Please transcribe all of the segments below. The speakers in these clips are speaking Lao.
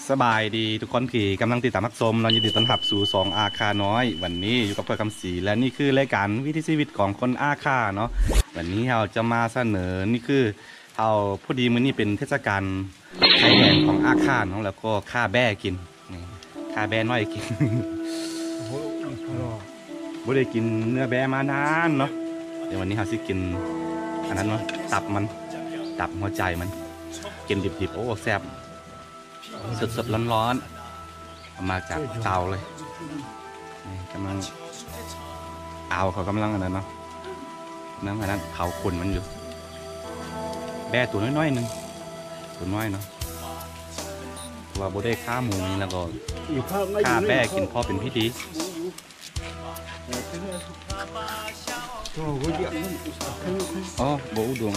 ສະບາຍດີທຸກຄົນທີ່ກຳລັງຕິດຕາມຮັບຊົມເນາະ, ຍິນດີຕ້ອນຮັບສູ່ຊ່ອງອາຄານ້ອຍ. ວັນນີ້ຢູ່ກັບຂ້ອຍຄຳສີ ແລະ ນີ້ຄືລາຍການວິຖີຊີວິດຂອງຄົນອາຄາເນາະ. ວັນນີ້ເຮົາຈະມາສະເໜີ ນີ້ຄືເຮົາ ພໍດີມື້ນີ້ເປັນເທດສະການໄຂ່ແດງຂອງອາຄາເນາະ, ແລ້ວກໍຂ້າແບ້ກິນ ນີ້ ຂ້າແບ້ນ້ອຍກິນ. ບໍ່ໄດ້ກິນເນື້ອແບ້ມານານເນາະ, ແຕ່ວັນນີ້ເຮົາຊິກິນອັນນັ້ນເນາະ, ຕັບມັນ ຕັບຫົວໃຈມັນ ກິນດິບໆ ໂອ້ ແຊບ. ສົດໆ ຮ້ອນໆ ເອົາມາຈາກເຕົາເລີຍ. ນີ້ກຳລັງ ອາວເຂົາກຳລັງອັນນັ້ນເນາະ, ກຳລັງອັນນັ້ນ ເຜົາຂົນມັນຢູ່. ແບ້ຕົວນ້ອຍໆ ໜຶ່ງ ຕົວນ້ອຍເນາະ, ເພາະວ່າບໍ່ໄດ້ຂ້າໝູນີ້ ແລ້ວກໍຂ້າແບ້ກິນພໍເປັນພິທີ. ອໍ ບໍ່ອຸດົງ.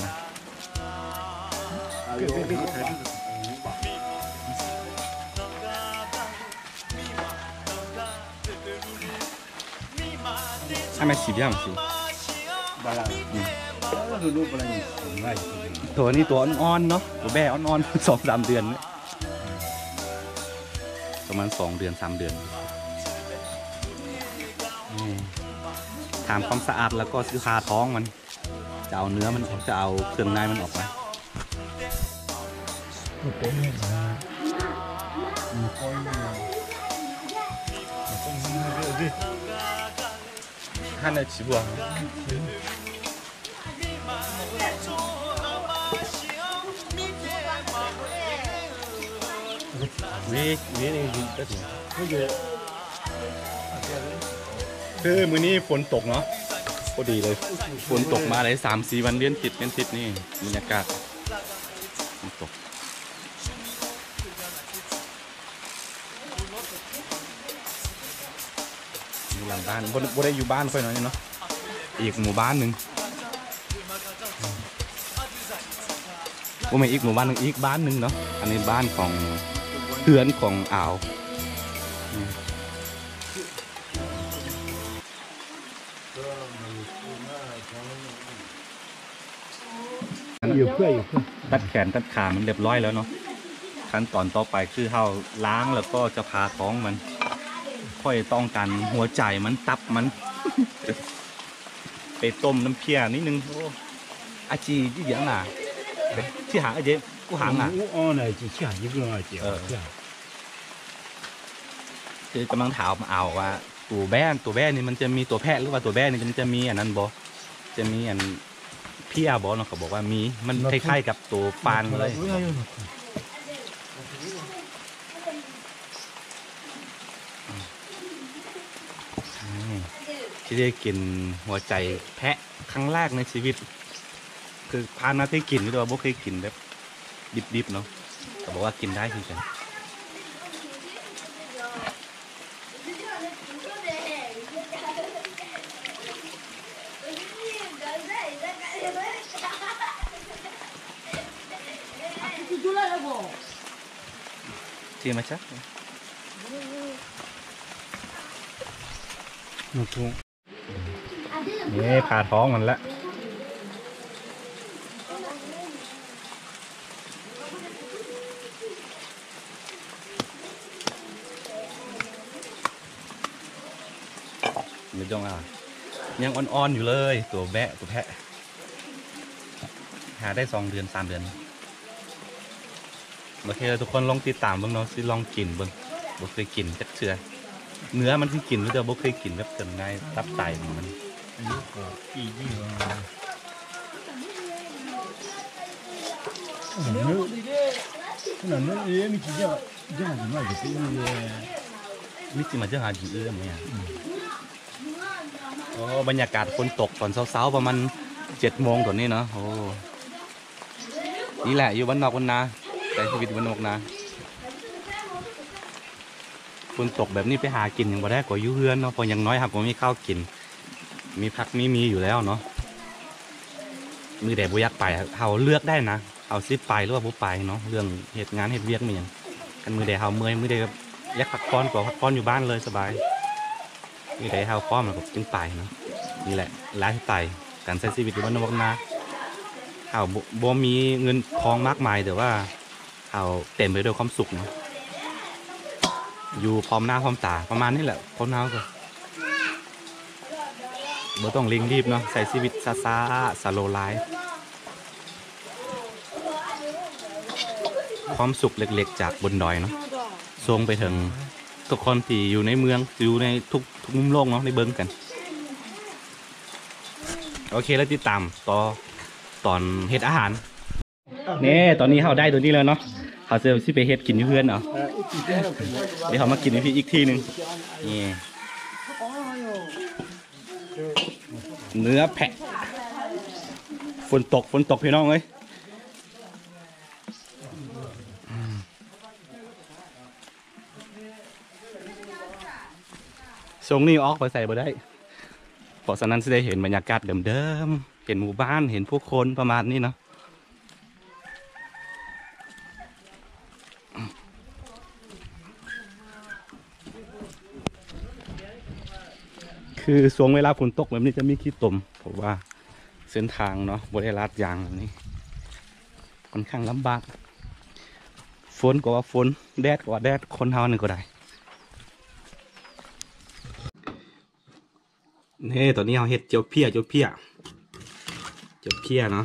ໃຫ້ມັນສີບຢ່າງຊີ້ ໂຕນີ້ຕົວອ່ອນໆ ເນາະ, ຕົວແບ້ອ່ອນໆ ສອງສາມເດືອນ ປະມານສອງເດືອນ ສາມເດືອນ. ນີ້ ຖາມຄວາມສະອາດ ແລ້ວກໍຊິຜ່າທ້ອງມັນ, ຈະເອົາເນື້ອມັນອອກ, ຈະເອົາເຄື່ອງໃນມັນອອກມາ. ຄືມື້ນີ້ຝົນຕົກເນາະ, ພໍດີເລີຍ, ຝົນຕົກມາໄດ້ສາມສີ່ວັນ ວຽນທິດ ວຽນທິດນີ້ ບັນຍາກາດຝົນຕົກ. ຢູ່ຫຼັງບ້ານ ບໍ່ ບໍ່ໄດ້ຢູ່ບ້ານຂ້ອຍເນາະ, ນີ້ເນາະ, ອີກໝູ່ບ້ານໜຶ່ງ, ບໍ່ແມ່ນອີກໝູ່ບ້ານໜຶ່ງ, ອີກບ້ານໜຶ່ງເນາະ. ອັນນີ້ບ້ານຂອງ ເຮືອນຂອງອາວ. ຢູ່ເພື່ອ ຢູ່ເພື່ອ ຕັດແຂນຕັດຂາມັນຮຽບຮ້ອຍແລ້ວເນາະ, ຂັ້ນຕອນຕໍ່ໄປຄືເຮົາລ້າງແລ້ວກໍຈະຜ່າທ້ອງມັນ. ຂ້ອຍຕ້ອງການຫົວໃຈມັນ ຕັບມັນ ໄປຕົ້ມນ້ຳເພຍນິດໜຶ່ງ. ໂອ້ ອາຈີຢູ່ຫຍັງນະ? ທີ່ຫາ ອາເຈ ກູຫາງນະ. ອໍ ນະ ທີ່ຫາຢູ່ ເອີ ທີ່ຫາ ຄືກຳລັງຖາມອາວວ່າ ໂຕແບ້ ໂຕແບ້ນີ້ມັນຈະມີ ໂຕແພະ ຫຼືວ່າໂຕແບ້ນີ້ມັນຈະມີອັນນັ້ນບໍ່? ຈະມີອັນເພຍບໍ່ເນາະ? ເຂົາບອກວ່າມີ, ມັນຄ້າຍໆກັບໂຕປານເລີຍ. ອືມ ທີ່ໄດ້ກິນຫົວໃຈແພະຄັ້ງແລກໃນຊີວິດ, ຄືຜ່ານມາເຄີຍກິນຢູ່ ແຕ່ວ່າບໍ່ເຄີຍກິນແບບດິບໆເນາະ, ເຂົາບອກວ່າກິນໄດ້ຄືກັນ. ທີ່ມາຈາກ ນີ້ ຜ່າທ້ອງມັນລະ. ຍັງອ່ອນໆຢູ່ເລີຍ ຕົວແບະ ຕົວແພະ ຫາໄດ້ສອງເດືອນ ສາມເດືອນ. ໂອເຄ ທຸກຄົນລອງຕິດຕາມເບິ່ງເນາະ, ຊິລອງກິນເບິ່ງ, ບໍ່ເຄີຍກິນຈັກເທື່ອ. ເນື້ອມັນຄືກິນຢູ່ ແຕ່ບໍ່ເຄີຍກິນແບບເຄື່ອງໃນ ຕັບໄຕຂອງມັນ. ໂອ້ ບັນຍາກາດຝົນຕົກຕອນເຊົ້າໆ ປະມານເຈັດໂມງຕອນນີ້ເນາະ. ໂອ້ ນີ້ແຫຼະ ຢູ່ບ້ານນອກບ້ານນາ ໃຊ້ຊີວິດຢູ່ບ້ານນອກນາ. ຝົນຕົກແບບນີ້ໄປຫາກິນຫຍັງບໍ່ໄດ້ ກໍຢູ່ເຮືອນເນາະ, ເພາະຢ່າງໜ້ອຍເຮົາກໍມີເຂົ້າກິນ ມີຜັກມີໝີ່ຢູ່ແລ້ວເນາະ. ມື້ໃດບໍ່ຢາກໄປ ເຮົາເລືອກໄດ້ນະ ເຮົາຊິໄປ ຫຼືວ່າບໍ່ໄປເນາະ, ເລື່ອງເຮັດງານເຮັດວຽກແມ່ນຫຍັງ. ຄັນມື້ໃດເຮົາເມື່ອຍ ມື້ໃດຢາກພັກຜ່ອນ ກໍພັກຜ່ອນຢູ່ບ້ານເລີຍ ສະບາຍ. ມື້ໃດເຮົາພ້ອມ ເຮົາກໍຈຶ່ງໄປເນາະ. ນີ້ແຫຼະ ໄລຟ໌ສະໄຕ ການໃຊ້ຊີວິດຢູ່ບ້ານນອກນາ. ເຮົາບໍ່ ບໍ່ມີເງິນທອງມາກມາຍ ແຕ່ວ່າເຮົາເຕັມໄປດ້ວຍຄວາມສຸກເນາະ. ຢູ່ພ້ອມໜ້າພ້ອມຕາປະມານນີ້ແຫຼະ. ຄົນເຮົາກໍບໍ່ຕ້ອງເລັ່ງຣີບເນາະ, ໃຊ້ຊີວິດຊ້າໆ ສະໂລໄລຟ໌. ຄວາມສຸກເລັກໆ ຈາກບົນດອຍເນາະ ສົ່ງໄປເຖິງທຸກຄົນທີ່ຢູ່ໃນເມືອງ, ຢູ່ໃນທຸກ, ທຸກມຸມໂລກເນາະ ໄດ້ເບິ່ງກັນ. ໂອເຄ ແລ້ວຕິດຕາມຕໍ່ຕອນເຮັດອາຫານ. ນີ້ ຕອນນີ້ເຮົາໄດ້ຕົວນີ້ແລ້ວເນາະ, ເຮົາຊິໄປເຮັດກິນຢູ່ເຮືອນເອົາ. ດຽວເຮົາມາກິນຢູ່ພີ້ອີກທີໜຶ່ງ. ນີ້ ເນື້ອແພະ. ຝົນຕົກ, ຝົນຕົກ ພີ່ນ້ອງເອີຍ. ຊ່ວງນີ້ອອກໄປໃສບໍ່ໄດ້, ເພາະສະນັ້ນຊິໄດ້ເຫັນບັນຍາກາດເດີມໆ, ເຫັນໝູ່ບ້ານ, ເຫັນຜູ້ຄົນປະມານນີ້ເນາະ. ຄືຊ່ວງເວລາຝົນຕົກແບບນີ້ຈະມີຂີ້ຕົມ, ເພາະວ່າເສັ້ນທາງເນາະ ບໍ່ໄດ້ລາດຢາງແບບນີ້, ຂ້ອນຂ້າງລຳບາກ. ຝົນກໍວ່າຝົນ, ແດດກໍວ່າແດດ, ຄົນເຮົານີ້ກໍໄດ້. ນີ້ ຕອນນີ້ເຮົາເຮັດຈຽວເພຍ, ຈຽວເພຍ, ຈຽວເພຍເນາະ.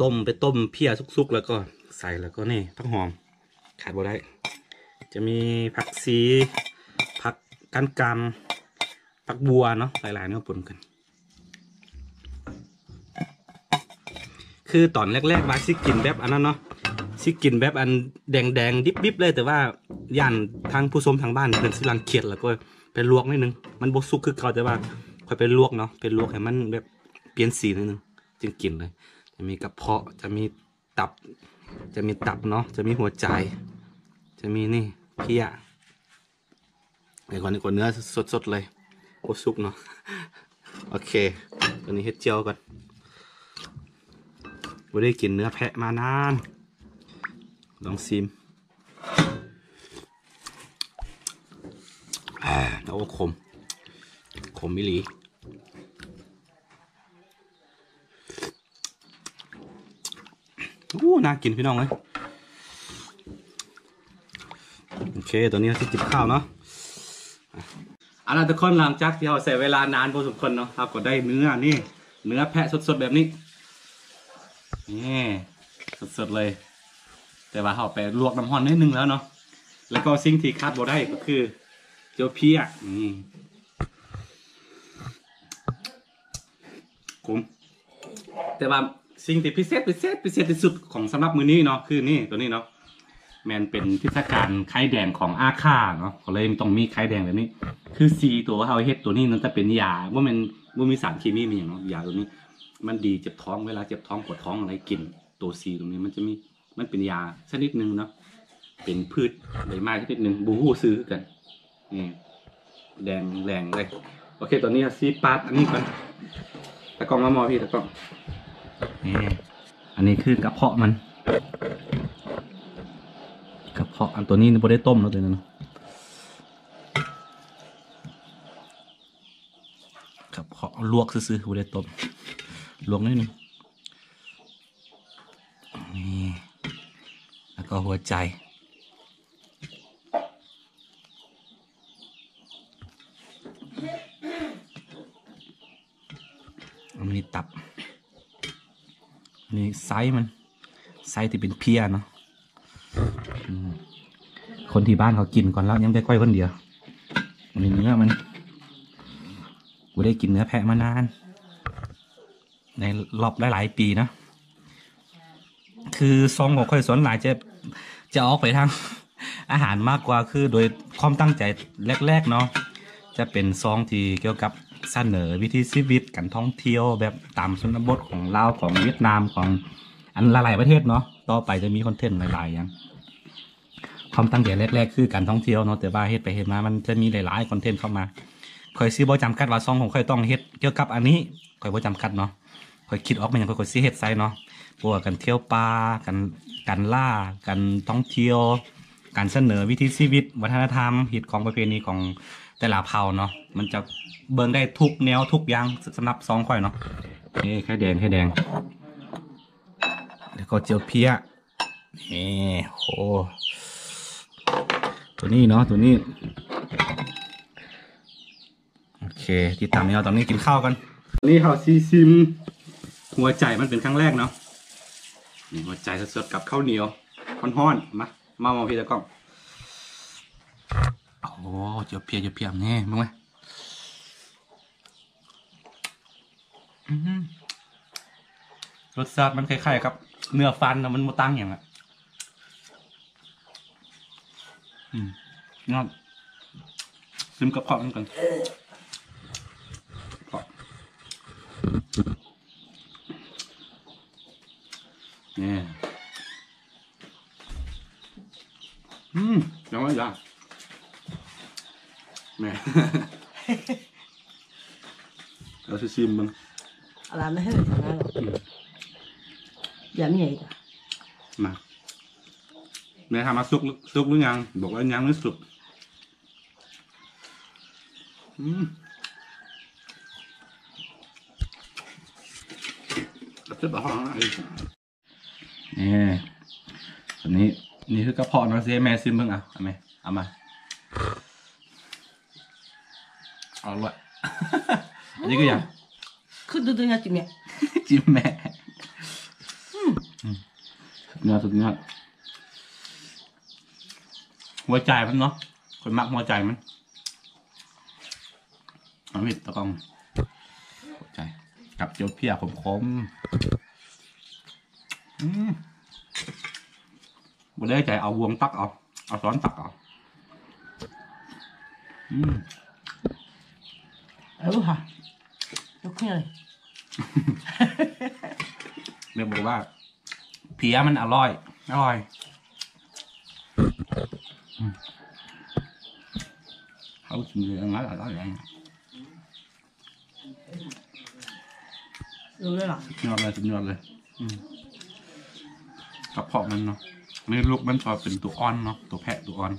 ຕົ້ມ, ໄປຕົ້ມເພຍສຸກໆ ແລ້ວກໍໃສ່, ແລ້ວກໍນີ້ ຜັກຫອມ ຂາດບໍ່ໄດ້, ຈະມີຜັກຊີ, ຜັກກ້ານກຳ, ຜັກບົ່ວເນາະ, ຫຼາຍໆແນວປົນກັນ. ຄືຕອນແລກໆວ່າຊິກິນແບບອັນນັ້ນເນາະ, ຊິກິນແບບອັນແດງໆດິບໆເລີຍ, ແຕ່ວ່າຢ້ານທາງຜູ້ຊົມທາງບ້ານເພິ່ນຊິລັງກຽດ, ແລ້ວກໍໄປລວກໜ້ອຍໜຶ່ງ, ມັນບໍ່ສຸກຄືເກົ່າ. ແຕ່ວ່າຂ້ອຍໄປລວກເນາະ, ໄປລວກໃຫ້ມັນແບບປ່ຽນສີໜ້ອຍໜຶ່ງ ຈຶ່ງກິນເລີຍ. ຈະມີກະເພາະ, ຈະມີຕັບ, ຈະມີຕັບເນາະ, ຈະມີຫົວໃຈ, ຈະມີນີ້ ເພຍ. ໃຫ້ກ່ອນ ນີ້ກໍເນື້ອສົດໆເລີຍ, ບໍ່ສຸກເນາະ. ໂອເຄ ຕອນນີ້ເຮັດຈຽວກ່ອນ, ບໍ່ໄດ້ກິນເນື້ອແພະມານານ. ລອງຊີມ. ໂອ້ ຂົມ, ຂົມອີ່ຫຼີ. ໂອ້ ໜ້າກິນພີ່ນ້ອງເອີຍ. ໂອເຄ ຕອນນີ້ເຮົາຊິຈິບເຂົ້າເນາະ. ເອົາລະທຸກຄົນ, ຫຼັງຈາກທີ່ເຮົາໃຊ້ເວລານານພໍສົມຄວນເນາະ, ເຮົາກໍໄດ້ເນື້ອນີ້, ເນື້ອແພະສົດໆແບບນີ້. ນີ້ ສົດໆເລີຍ, ແຕ່ວ່າເຮົາໄປລວກນ້ຳຮ້ອນໜ້ອຍໜຶ່ງແລ້ວເນາະ. ແລ້ວກໍສິ່ງທີ່ຂາດບໍ່ໄດ້ກໍຄືເຈວເພຍ. ນີ້ ຂົມ, ແຕ່ວ່າສິ່ງທີ່ພິເສດ, ພິເສດ, ພິເສດທີ່ສຸດຂອງສຳລັບມື້ນີ້ເນາະ ຄືນີ້, ຕົວນີ້ເນາະ ແມ່ນເປັນເທດສະການໄຂ້ແດງຂອງອາຂ້າເນາະ, ກໍເລີຍຕ້ອງມີໄຂ້ແດງແບບນີ້. ຄືສີຕົວເຮົາເຮັດຕົວນີ້ນັ້ນຈະເປັນຢາ, ບໍ່ແມ່ນ, ບໍ່ມີສານເຄມີ ມີຫຍັງເນາະ. ຢາຕົວນີ້ມັນດີເຈັບທ້ອງ, ເວລາເຈັບທ້ອງປວດທ້ອງອະໄລ ກິນຕົວສີຕົວນີ້ ມັນຈະມີ ມັນເປັນຢາຊະນິດໜຶ່ງເນາະ, ເປັນພືດໃບໄມ້ຊະນິດໜຶ່ງ, ບໍ່ຮູ້ຊື່ຄືກັນ. ນີ້ ແດງແຫຼງເລີຍ. ໂອເຄ ຕອນນີ້ຊິປາດອັນນີ້ກ່ອນ. ຕາກ້ອງມາໝໍ້ພີ່, ຕາກ້ອງ. ນີ້ ອັນນີ້ຄືກະເພາະມັນ, ກະເພາະ. ອັນຕົວນີ້ບໍ່ໄດ້ຕົ້ມເນາະ, ຕົວນັ້ນເນາະ. ກະເພາະລວກຊື່ໆ, ບໍ່ໄດ້ຕົ້ມ, ລວກໜ້ອຍໜຶ່ງ. ນີ້ ແລ້ວກໍຫົວໃຈ. ອັນນີ້ຕັບ, ນີ້ໄສ້ມັນ, ໄສ້ທີ່ເປັນເພຍເນາະ. ອືມ ຄົນທີ່ບ້ານເຂົາກິນກ່ອນແລ້ວ, ຍັງແຕ່ຂ້ອຍຄົນດຽວ. ອັນນີ້ເນື້ອມັນ, ບໍ່ໄດ້ກິນເນື້ອແພະມານານ ໃນລອບຫຼາຍໆປີເນາະ. ຄືຊ່ອງຂອງຂ້ອຍສ່ວນຫຼາຍຈະ, ຈະອອກໄປທາງອາຫານມາກກວ່າ, ຄືໂດຍຄວາມຕັ້ງໃຈແລກໆເນາະ ຈະເປັນຊ່ອງທີ່ກ່ຽວກັບສະເໜີວິຖີຊີວິດການທ່ອງທ່ຽວແບບຕາມຊົນນະບົດຂອງລາວ, ຂອງຫວຽດນາມ, ຂອງອັນຫຼາຍໆປະເທດເນາະ. ຕໍ່ໄປຈະມີຄອນເທັນຫຼາຍໆຢ່າງ. ຄວາມຕັ້ງໃຈແລກໆຄືການທ່ອງທ່ຽວເນາະ, ແຕ່ວ່າເຮັດໄປເຮັດມາມັນຈະມີຫຼາຍໆຄອນເທັນເຂົ້າມາ. ຂ້ອຍຊິບໍ່ຈຳກັດວ່າຊ່ອງຂອງຂ້ອຍຕ້ອງເຮັດກ່ຽວກັບອັນນີ້, ຂ້ອຍບໍ່ຈຳກັດເນາະ. ຂ້ອຍຄິດອອກມາຫຍັງ ຂ້ອຍກໍຊິເຮັດໃສ່ເນາະ. ບໍ່ວ່າການທ່ຽວປ່າ, ການ, ການລ່າ, ການທ່ອງທ່ຽວ, ການສະເໜີວິຖີຊີວິດ, ວັດທະນະທຳ, ຮີດຄອງປະເພນີຂອງແຕ່ລະເຜົ່າເນາະ, ມັນຈະເບິ່ງໄດ້ທຸກແນວທຸກຢ່າງ ສຳລັບຊ່ອງຂ້ອຍເນາະ. ນີ້ ໄຂ່ແດງ, ໄຂ່ແດງ ແລ້ວກໍເຈີຍເພຍ. ນີ້ ໂຫ, ຕົວນີ້ເນາະ ຕົວນີ້ ໂອເຄ ຕິດຕາມແນວ ຕອນນີ້ກິນເຂົ້າກ່ອນ. ນີ້ເຮົາຊິຊິມຫົວໃຈມັນເປັນຄັ້ງແລກເນາະ. ນີ້ຫົວໃຈສົດໆ ກັບເຂົ້າໜຽວຮ້ອນໆ. ມາ ມາ ມາພີ່ຕາກ້ອງ. ໂອ້ ເຈີເພຍ ເຈີເພຍ ແນ່ ເບິ່ງໄວ້. ອືມ ລົດຊາດມັນຄ້າຍໆກັບເນື້ອຟານນະ ມັນບໍ່ຕ່າງຫຍັງອະ. ອືມ ຍອດ ຊິມກັບເຂົ້ານຳກັນ. ນີ້ ອືມ ຈັ່ງວ່າຢ່າ ແມ່ ເຮົາຊິຊິມເບິ່ງ. ອາລາມນະເຮີຍ ອືມ ຢ່າມີຫຍັງອີກ ມາ ແມ່ຖາມວ່າສຸກ ສຸກຫຼືຍັງ ບອກວ່າຍັງ ຍັງບໍ່ສຸກ. ອືມ ເຈັບປາກ ນີ້ ອັນນີ້ ນີ້ຄືກະເພາະເນາະ. ຊິໃຫ້ແມ່ຊິມເບິ່ງ ເອົາ ເອົາແມ່ ເອົາມາ ເອົາລະ. ອັນນີ້ຄືຫຍັງ? ຄືດຸນຍາຈິແມ່ ຈິແມ່. ອືມ ອືມ ສຸດຍອດ ສຸດຍອດ. ຫົວໃຈມັນເນາະ ຂ້ອຍມັກຫົວໃຈມັນ. ເອົາມີດຕາກ້ອງ ຫົວໃຈ ກັບເຈີເພຍຂົມໆ. ອືມ ບໍ່ໄດ້ໃຈ ເອົາບ່ວງຕັກເອົາ ເອົາຊ້ອນຕັກເອົາ. ອືມ ເອົາຫາ ຍົກຂຶ້ນເລີຍ. ແມ່ບອກວ່າ ເພຍມັນອະລ່ອຍ ອະລ່ອຍ. ອືມ ເຮົາກິນເລີຍ ອະລ່ອຍ ອະລ່ອຍ. ເອີ ສຸດຍອດເລີຍ ສຸດຍອດເລີຍ. ອືມ ກະເພາະມັນເນາະ ໃນລູກມັນກໍເປັນຕົວອ່ອນເນາະ ຕົວແພະຕົວອ່ອນ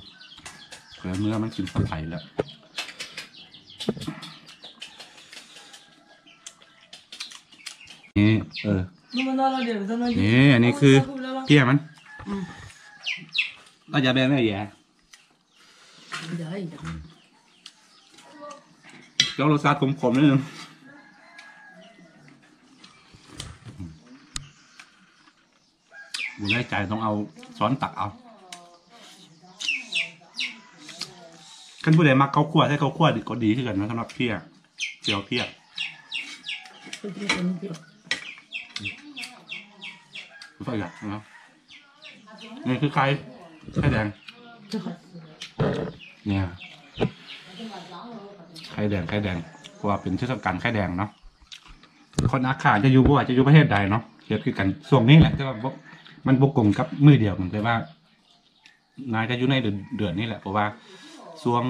ແຕ່ເນື້ອມັນກິນສະໄພແລ້ວ. ນີ້ ເອີ ນີ້ ອັນນີ້ຄືເພຍມັນ. ອືມ ລະຢ່າແບບນີ້ແຫຼະ. ເຈົ້າລົດຊາດຂົມໆ ໜ້ອຍໜຶ່ງ ບໍ່ໄດ້ໃຈ ຕ້ອງເອົາຊ້ອນຕັກເອົາ. ຄັນຜູ້ໃດມັກເຂົ້າຂົ້ວ ໃສ່ເຂົ້າຂົ້ວກໍດີຄືກັນນະ ສຳລັບເພຍ ເຈີເພຍ. ໃສ່ຫຍັງນະ? ນີ້ຄືໄຂ່ ໄຂ່ແດງ ນີ້ ໄຂ່ແດງ ໄຂ່ແດງ ເພາະວ່າເປັນເທດສະການໄຂ່ແດງເນາະ. ຄົນອາຂ້າຈະຢູ່ ບໍ່ວ່າຈະຢູ່ປະເທດໃດເນາະ ເຮັດຄືກັນຊ່ວງນີ້ແຫຼະ ແຕ່ວ່າບໍ່ ມັນບໍ່ກົງກັບມື້ດຽວກັນ ແຕ່ວ່າໜ້າຈະຢູ່ໃນເດືອນ ເດືອນນີ້ແຫຼະ ເພາະວ່າຊ່ວງ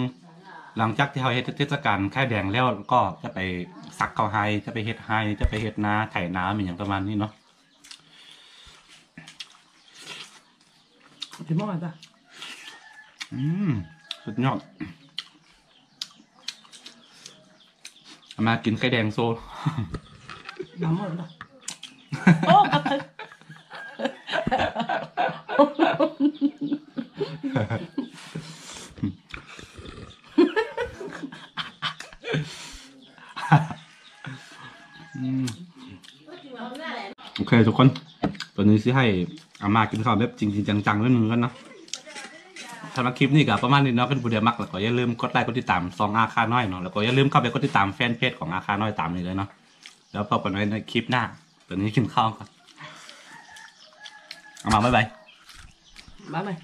ຫຼັງຈາກທີ່ເຮົາເຮັດເທດສະການໄຂ່ແດງແລ້ວ ກໍຈະໄປສັກເຂົ້າໄຮ່ ຈະໄປເຮັດໄຮ່ ຈະໄປເຮັດນາ ໄຖນາ ແມ່ນຫຍັງປະມານນີ້ເນາະ. ກິນໝໍ້ລະຈ້ະ. ອືມ ສຸດຍອດ. ເອົາມາກິນໄຂ່ແດງໂຊ. ນ້ຳໝົດລະ. ໂອ້ ອືມ ໂອເຄທຸກຄົນ ຕອນນີ້ຊິໃຫ້ອາມ່າກິນເຂົ້າແບບຈິງໆຈັງໆ ໜ້ອຍໜຶ່ງກ່ອນເນາະ. ສຳລັບຄລິບນີ້ກໍປະມານນີ້ເນາະ. ຄັນຜູ້ໃດມັກ ແລ້ວກໍຢ່າລືມກົດໄລກົດຕິດຕາມຊ່ອງອາຄານ້ອຍເນາະ ແລ້ວກໍຢ່າລືມເຂົ້າໄປກົດຕິດຕາມແຟນເພຈຂອງອາຄານ້ອຍຕາມນີ້ເລີຍເນາະ. ແລ້ວພົບກັນໃໝ່ໃນຄລິບໜ້າ. ຕອນນີ້ກິນເຂົ້າກ່ອນ. ອາມ່າ ບາຍບາຍ. ບາຍບາຍ.